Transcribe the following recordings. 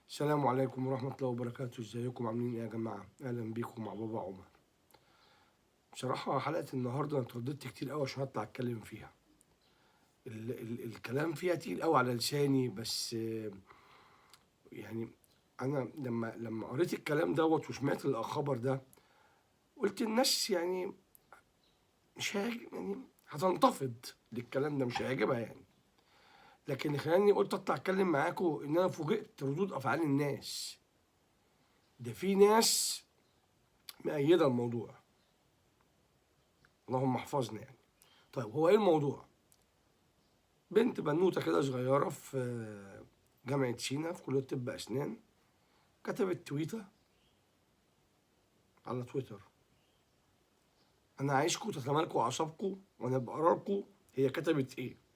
السلام عليكم ورحمة الله وبركاته. ازيكم عاملين ايه يا جماعة؟ اهلا بيكم مع بابا عمر. بصراحة حلقة النهاردة انا اترددت كتير قوي عشان اطلع اتكلم فيها. ال ال الكلام فيها تقيل قوي على لساني، بس يعني انا لما قريت الكلام دوت وسمعت الخبر ده قلت الناس يعني مش هيعجب، يعني هتنتفض للكلام ده، مش هيعجبها يعني. لكن خلاني قلت اطلع اتكلم معاكم ان انا فوجئت ردود افعال الناس. ده في ناس مؤيدة الموضوع، اللهم احفظنا يعني. طيب هو ايه الموضوع؟ بنت بنوته كده صغيرة في جامعه سينا في كليه طب اسنان كتبت تويته على تويتر: انا عايزكم تتمالكوا اعصابكم وانا بقرا لكم هي كتبت ايه.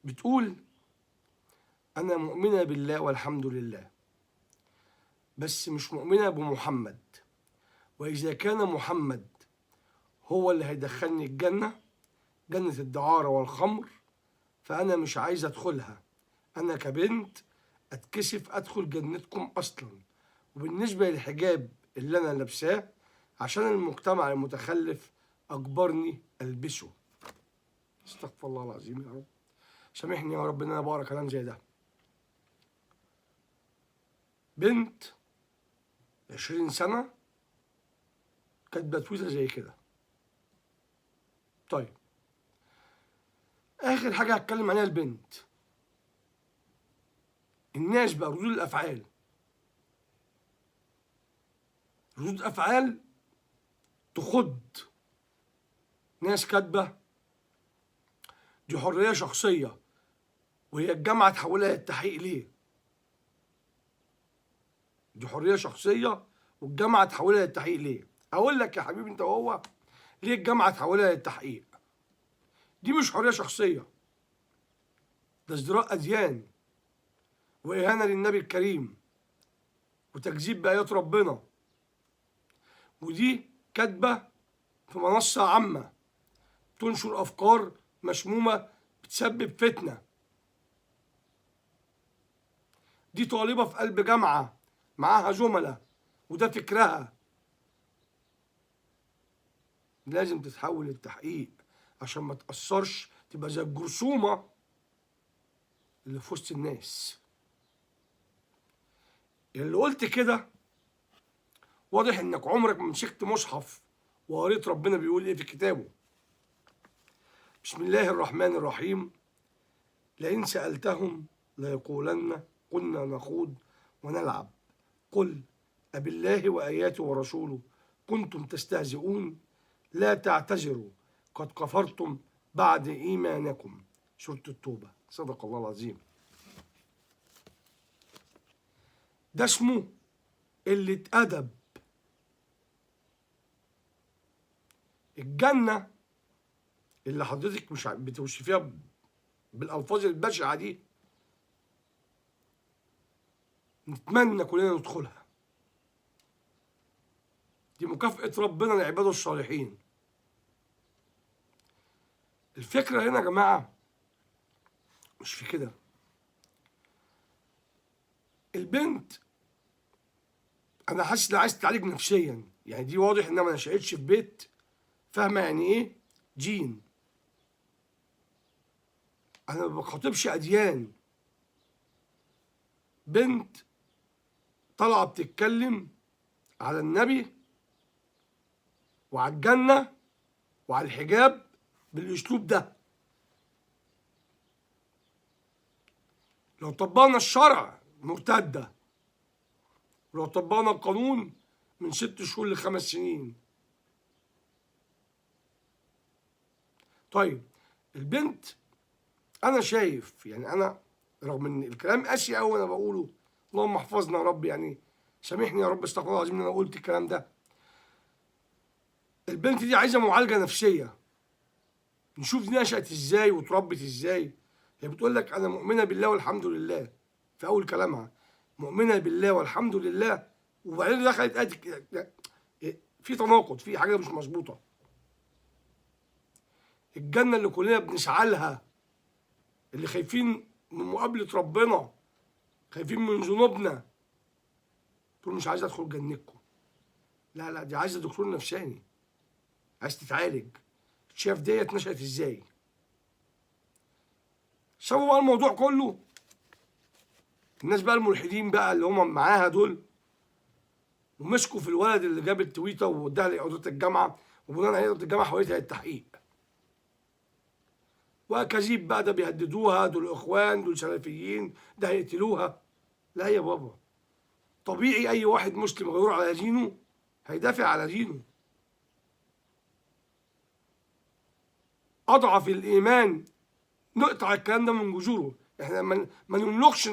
بتقول: انا مؤمنة بالله والحمد لله، بس مش مؤمنة بمحمد، واذا كان محمد هو اللي هيدخلني الجنة، جنة الدعاره والخمر، فانا مش عايزه ادخلها. انا كبنت اتكسف ادخل جنتكم اصلا. وبالنسبة للحجاب اللي انا لابساه عشان المجتمع المتخلف اجبرني البسه. استغفر الله العظيم يا رب، سامحني يا رب ان انا بقرا كلام زي ده. بنت 20 سنة كاتبه تويتر زي كده. طيب اخر حاجة هتكلم عليها البنت، الناس بقى ردود الافعال، ردود افعال تخض. ناس كاتبه دي حرية شخصية، وهي الجامعة تحولها للتحقيق ليه؟ دي حرية شخصية والجامعة تحولها للتحقيق ليه؟ اقول لك يا حبيبي انت وهو ليه الجامعة تحولها للتحقيق؟ دي مش حرية شخصية، ده ازدراء اديان واهانه للنبي الكريم وتكذيب بايات ربنا. ودي كاتبه في منصة عامة تنشر افكار مشمومه بتسبب فتنة. دي طالبه في قلب جامعه معاها زملاء وده فكرها، لازم تتحول للتحقيق عشان ما تأثرش، تبقى زي الجرثومة اللي في وسط الناس. اللي قلت كده واضح انك عمرك ما مسكت مصحف وقريت ربنا بيقول ايه في كتابه. بسم الله الرحمن الرحيم: لئن سألتهم ليقولن كنا نخوض ونلعب، قل أبالله وآياته ورسوله كنتم تستهزئون، لا تعتذروا قد كفرتم بعد إيمانكم. سورة التوبة. صدق الله العظيم. ده اسمه قلة أدب. الجنة اللي حضرتك مش بتوصفيها بالألفاظ البشعة دي نتمنى كلنا ندخلها. دي مكافأة ربنا لعباده الصالحين. الفكرة هنا يا جماعة مش في كده. البنت أنا حاسس إنها عايزة تتعالج نفسيا، يعني دي واضح إنها ما نشأتش في بيت فاهمة يعني إيه دين. أنا ما بخاطبش أديان. بنت طالعة بتتكلم على النبي وعلى الجنة وعلى الحجاب بالأسلوب ده. لو طبقنا الشرع مرتدة، ولو طبقنا القانون من 6 شهور ل5 سنين. طيب البنت أنا شايف، يعني أنا رغم إن الكلام قاسي أوي وأنا بقوله، اللهم احفظنا يا رب، يعني سامحني يا رب، استغفر الله العظيم إن أنا قلت الكلام ده. البنت دي عايزة معالجة نفسية، نشوف دي نشأت إزاي وتربت إزاي. هي بتقول لك أنا مؤمنة بالله والحمد لله في أول كلامها، مؤمنة بالله والحمد لله، وبعدين دخلت قالت في تناقض، في حاجة مش مظبوطة. الجنة اللي كلنا بنسعى لها، اللي خايفين من مقابلة ربنا، خايفين من ذنوبنا. تقول مش عايز ادخل جنتكم. لا لا، دي عايزه دكتور نفساني، عايز تتعالج. شاف ديت نشأت ازاي؟ سووا بقى الموضوع كله. الناس بقى الملحدين بقى اللي هم معاها دول، ومسكوا في الولد اللي جاب التويته ووداها لإدارة الجامعة، وبناء على إدارة الجامعة حولتها للتحقيق. وأكاذيب بقى، ده بيهددوها، دول إخوان، دول سلفيين، ده هيقتلوها. لا يا بابا، طبيعي أي واحد مسلم غيور على دينه هيدافع على دينه. أضعف الإيمان نقطع الكلام ده من جذوره. احنا ما نملكش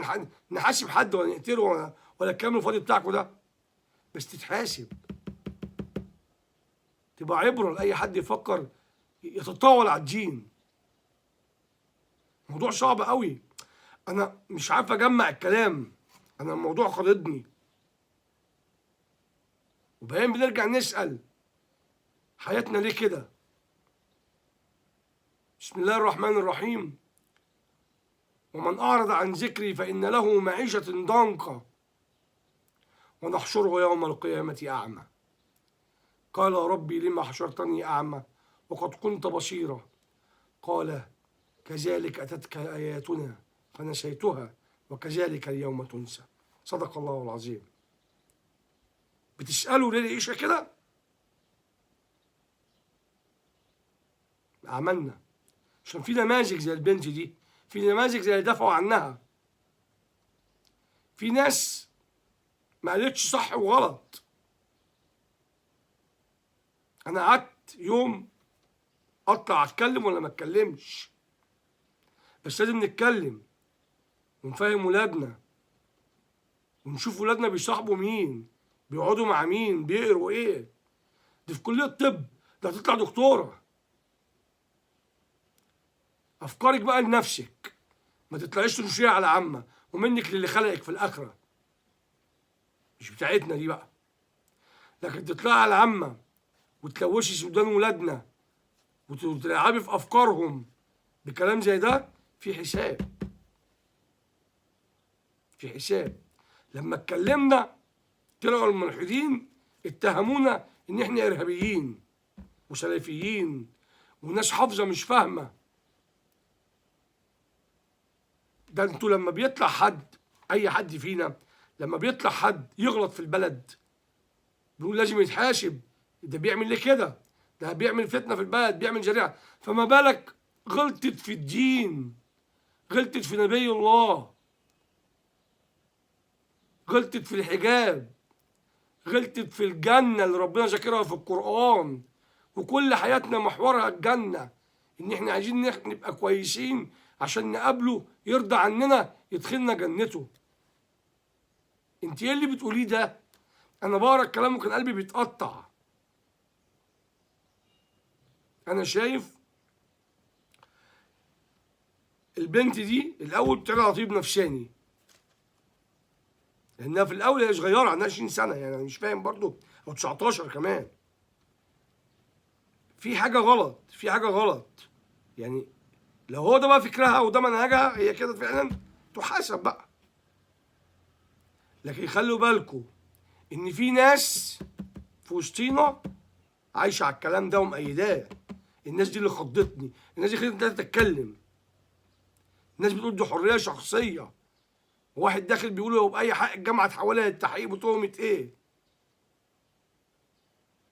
نحاسب حد ولا نقتله ولا الكلام الفاضي بتاعكم ده، بس تتحاسب، تبقى عبرة لأي حد يفكر يتطاول على الدين. موضوع صعب قوي، أنا مش عارف أجمع الكلام، أنا الموضوع خاضدني. وبعدين بنرجع نسأل حياتنا ليه كده؟ بسم الله الرحمن الرحيم. ومن أعرض عن ذكري فإن له معيشة ضنكا ونحشره يوم القيامة أعمى. قال ربي لما حشرتني أعمى وقد كنت بصيرا. قال كذلك أتتك آياتنا فنسيتها وكذلك اليوم تنسى. صدق الله العظيم. بتسألوا ليه العيشة كده؟ عملنا عشان في نماذج زي البنت دي، في نماذج زي اللي دافعوا عنها، في ناس ما قالتش صح وغلط. انا قعدت يوم اطلع اتكلم ولا ما اتكلمش، بس لازم نتكلم ونفهم ولادنا ونشوف ولادنا بيصاحبوا مين، بيقعدوا مع مين، بيقروا ايه. دي في كلية الطب، ده هتطلع دكتورة. افكارك بقى لنفسك، ما تطلعيش تنشريها على عامة، ومنك للي خلقك في الاخرة، مش بتاعتنا دي بقى. لكن تطلعي على عامة وتلوشي سودان ولادنا وتلعبي في افكارهم بكلام زي ده، في حساب، في حساب. لما اتكلمنا طلعوا الملحدين اتهمونا ان احنا ارهابيين وسلفيين وناس حافظه مش فاهمه. ده انتوا لما بيطلع حد، اي حد فينا لما بيطلع حد يغلط في البلد بيقول لازم يتحاسب، ده بيعمل ليه كده؟ ده بيعمل فتنة في البلد، بيعمل جريمة. فما بالك غلطت في الدين، غلطت في نبي الله، غلطت في الحجاب، غلطت في الجنة اللي ربنا ذاكرها في القرآن، وكل حياتنا محورها الجنة، إن إحنا عايزين نبقى كويسين عشان نقابله يرضى عننا يدخلنا جنته. أنت إيه اللي بتقوليه ده؟ أنا بقرا الكلام وكان قلبي بيتقطع. أنا شايف البنت دي الأول طلع طبيب نفساني، لأنها في الأول هي صغيرة، عندها 20 سنة، يعني أنا مش فاهم برضو، أو 19 كمان. في حاجة غلط، في حاجة غلط. يعني لو هو ده بقى فكرها وده منهجها، هي كده فعلا تحاسب بقى. لكن خلوا بالكم إن في ناس في وسطينا عايشة على الكلام ده ومأيداه. الناس دي اللي خضتني، الناس دي خلتني تتكلم. الناس بتقول دي حرية شخصية، واحد داخل بيقول هو بأي حق الجامعة تحولها للتحقيق بتهمة إيه؟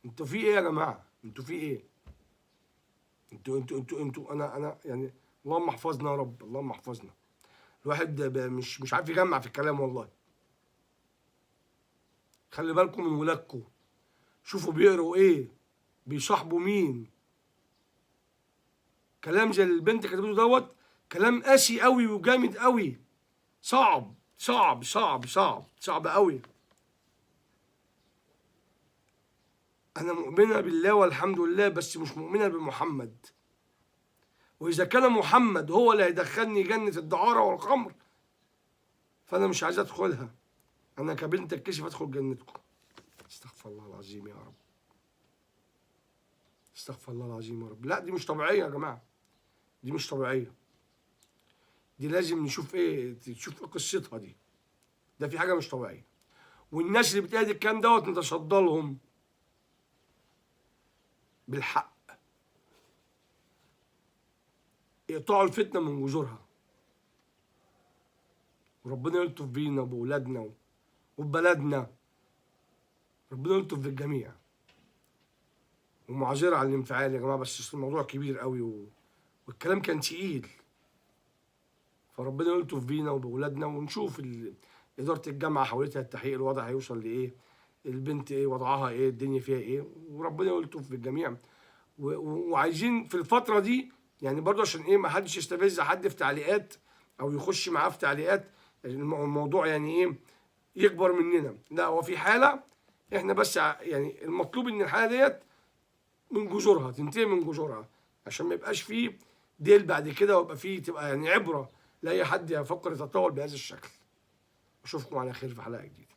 أنتوا في إيه يا جماعة؟ أنتوا في إيه؟ أنتوا أنتوا أنتوا أنتوا أنا يعني اللهم احفظنا يا رب، اللهم احفظنا. الواحد مش عارف يجمع في الكلام والله. خلي بالكم من ولادكم، شوفوا بيقروا إيه، بيصاحبوا مين. كلام زي اللي البنت كتبته دوت كلام قاسي قوي وجامد قوي، صعب صعب صعب صعب صعب قوي. أنا مؤمنة بالله والحمد لله، بس مش مؤمنة بمحمد. وإذا كان محمد هو اللي هيدخلني جنة الدعارة والخمر فأنا مش عايز أدخلها. أنا كبنت اتكشف أدخل جنتكم. استغفر الله العظيم يا رب، استغفر الله العظيم يا رب. لا دي مش طبيعية يا جماعة، دي مش طبيعية. دي لازم نشوف ايه، تشوف ايه قصتها دي. ده في حاجة مش طبيعية. والناس اللي بتأيد الكلام دوت نتصدى لهم بالحق. اقطعوا الفتنة من جذورها، وربنا يلطف بينا وبولادنا وببلدنا، ربنا يلطف بالجميع. ومعذره على الانفعال يا جماعة، بس الموضوع كبير قوي والكلام كان تقيل. فربنا يلطف بينا وبولادنا، ونشوف ادارة الجامعة حاولتها التحقيق، الوضع هيوصل لايه، البنت ايه وضعها، ايه الدنيا فيها ايه، وربنا يلطف بالجميع. وعايزين في الفترة دي يعني برضه عشان ايه ما حدش يستفز حد في تعليقات او يخش معاه في تعليقات، الموضوع يعني ايه يكبر مننا. لا، هو في حاله احنا بس يعني المطلوب ان الحالة ديت من جذورها تنتهي من جذورها، عشان ما يبقاش فيه ديل بعد كده، ويبقى فيه تبقى يعني عبره لاي حد يفكر يتطاول بهذا الشكل. اشوفكم على خير في حلقة جديدة.